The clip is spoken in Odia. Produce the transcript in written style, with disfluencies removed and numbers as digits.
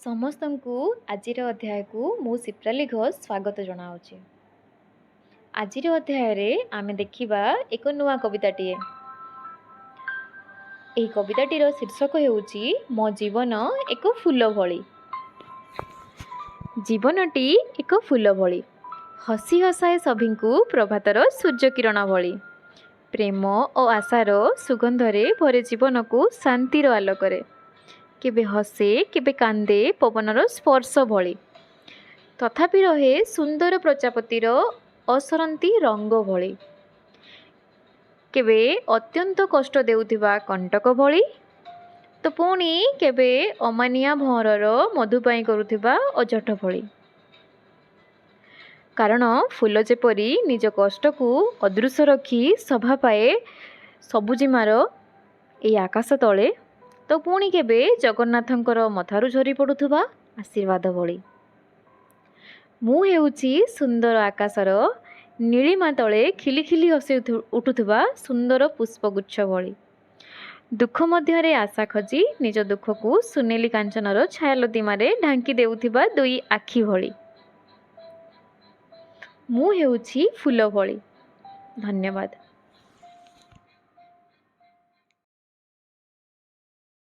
ସମସ୍ତଙ୍କୁ ଆଜିର ଅଧ୍ୟାୟକୁ ମୁଁ ସିପ୍ରାଲି ଘୋଷ ସ୍ୱାଗତ ଜଣାଉଛି। ଆଜିର ଅଧ୍ୟାୟରେ ଆମେ ଦେଖିବା ଏକ ନୂଆ କବିତାଟିଏ। ଏହି କବିତାଟିର ଶୀର୍ଷକ ହେଉଛି ମୋ ଜୀବନ ଏକ ଫୁଲ ଭଳି। ଜୀବନଟି ଏକ ଫୁଲ ଭଳି, ହସି ହସାଏ ସଭିଙ୍କୁ ପ୍ରଭାତର ସୂର୍ଯ୍ୟକିରଣ ଭଳି। ପ୍ରେମ ଓ ଆଶାର ସୁଗନ୍ଧରେ ଭରେ ଜୀବନକୁ ଶାନ୍ତିର ଆଲୋକରେ। କେବେ ହସେ, କେବେ କାନ୍ଦେ ପବନର ସ୍ପର୍ଶ ଭଳି, ତଥାପି ରହେ ସୁନ୍ଦର ପ୍ରଜାପତିର ଅସରନ୍ତି ରଙ୍ଗ ଭଳି। କେବେ ଅତ୍ୟନ୍ତ କଷ୍ଟ ଦେଉଥିବା କଣ୍ଟକ ଭଳି ତ ପୁଣି କେବେ ଅମାନିଆ ଭଅଁରର ମଧୁ ପାଇଁ କରୁଥିବା ଅଝଟ ଭଳି। କାରଣ ଫୁଲ ଯେପରି ନିଜ କଷ୍ଟକୁ ଅଦୃଶ୍ୟ ରଖି ଶୋଭା ପାଏ ସବୁଜିମାର ଏଇ ଆକାଶ ତଳେ, ତ ପୁଣି କେବେ ଜଗନ୍ନାଥଙ୍କର ମଥାରୁ ଝରି ପଡ଼ୁଥିବା ଆଶୀର୍ବାଦ ଭଳି। ମୁଁ ହେଉଛି ସୁନ୍ଦର ଆକାଶର ନୀଳିମା ତଳେ ଖିଲି ଖିଲି ହସି ଉଠୁଥିବା ସୁନ୍ଦର ପୁଷ୍ପଗୁଚ୍ଛ ଭଳି। ଦୁଃଖ ମଧ୍ୟରେ ଆଶା ଖୋଜି ନିଜ ଦୁଃଖକୁ ସୁନେଲି କାଞ୍ଚନର ଛାୟାଲତିମାରେ ଢାଙ୍କି ଦେଉଥିବା ଦୁଇ ଆଖି ଭଳି। ମୁଁ ହେଉଛି ଫୁଲ ଭଳି। ଧନ୍ୟବାଦ।